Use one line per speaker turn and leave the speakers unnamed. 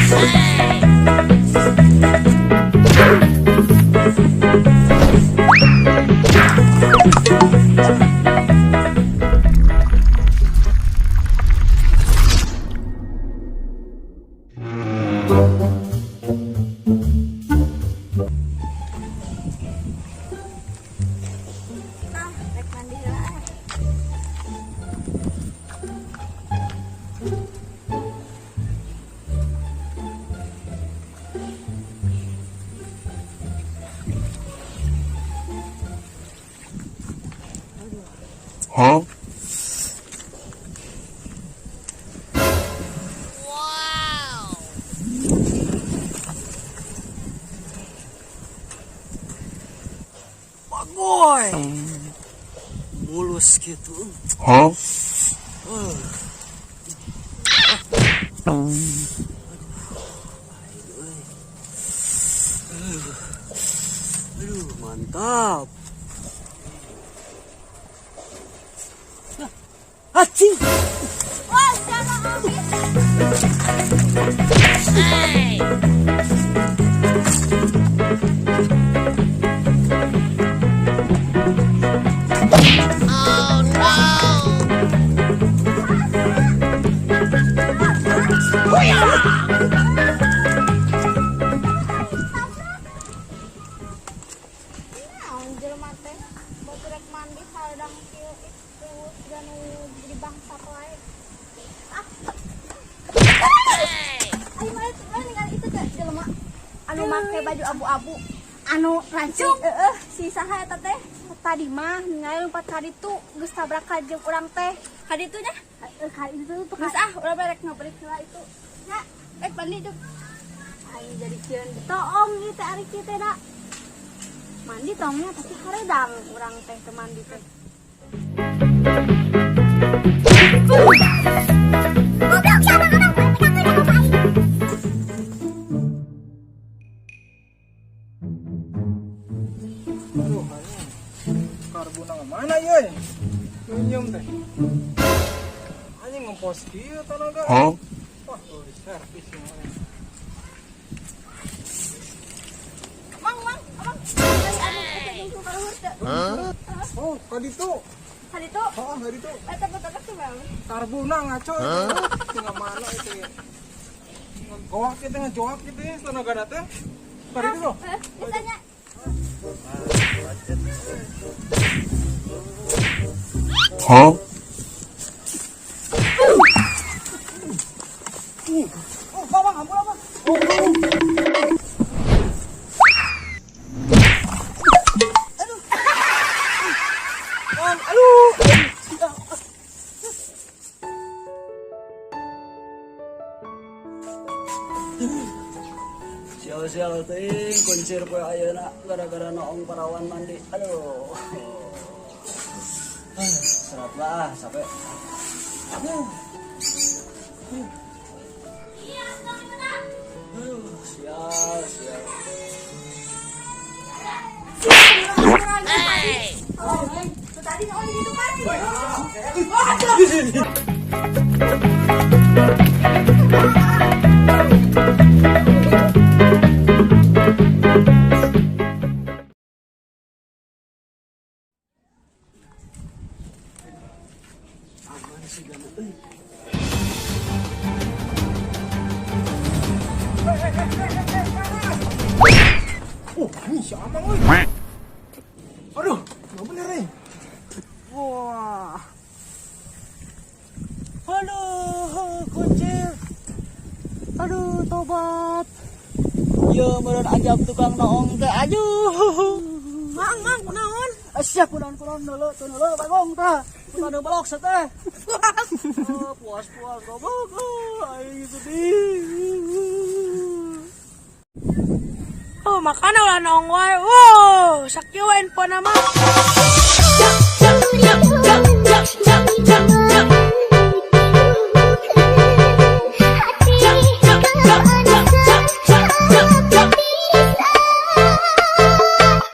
Nah, rek mandi heula ah.
Huh?
Bagoy. Mulus gitu.
Huh?
Aduh, mantap. Nah, acing.
Wah, siapa habis? Naon jelema teh? Batur rek mandi hareudang kieu itu siga nu jadi bangsat wae. Ah. Ayo mah itu ningali itu teh jelema anu make baju abu-abu anu rancung, heeh, si saha eta teh? Tadi mah ningali lompat ka ditu, geus tabrak ka jeung urang teh ka ditu nya. Heeh, ka ditu tuh. Geus ah, urang rek ngabrik heula itu nya, rek mandi tuh. Aing jadi sieun toong ieu teh, ari kieu teh da mandi tongnya, tapi hareudang urang teh teu mandi teh. Goblok siapa abang?
Aduh, anjing. Karbona mana ye? Nyeum teh. Anjing, ngempos kieu tanaga.
Huh?
Wah, tuh di servis ini.
Mang, mang, abang. Dari anu eta jeung ka luhur teh.
Oh, ka ditu.
Ka ditu.
Oh, ka ditu.
Eta betul tuh, Bang.
Karbona ngaco itu. Tinggal mana itu ya? Nggoak kita, ngejoak gitu ya tenaga teh. Ka ditu loh.
Eh, biasanya.
Huh?
Oh, bang, ampun, abang. Oh, oh. Aduh. Bang, aduh.
Sial-sial teuing, kuncir poe ayeuna gara-gara noong parawan mandi. Aduh. Ah, serat lah sampai. Aduh. Aduh, sial, sial.
Oh, tuh tadi oh itu kan.
Aman sih gana euy.
Oh, ini si Amang, euy. Aduh, nggak bener nih. Wah.
Aduh, kuncir. Aduh, tobat. Yo, meureun ajab tukang noong teh. Aduh.
Mang, mang, kunaon?
Asyik, kunaon kunaon dulu, tuh dulu bagong tah. Kunaon balok teh. Oh, puas puas goblok. Oh, aing sedih.
Oh, makana ulah noong wae. Wow, sakieu wae infona mah.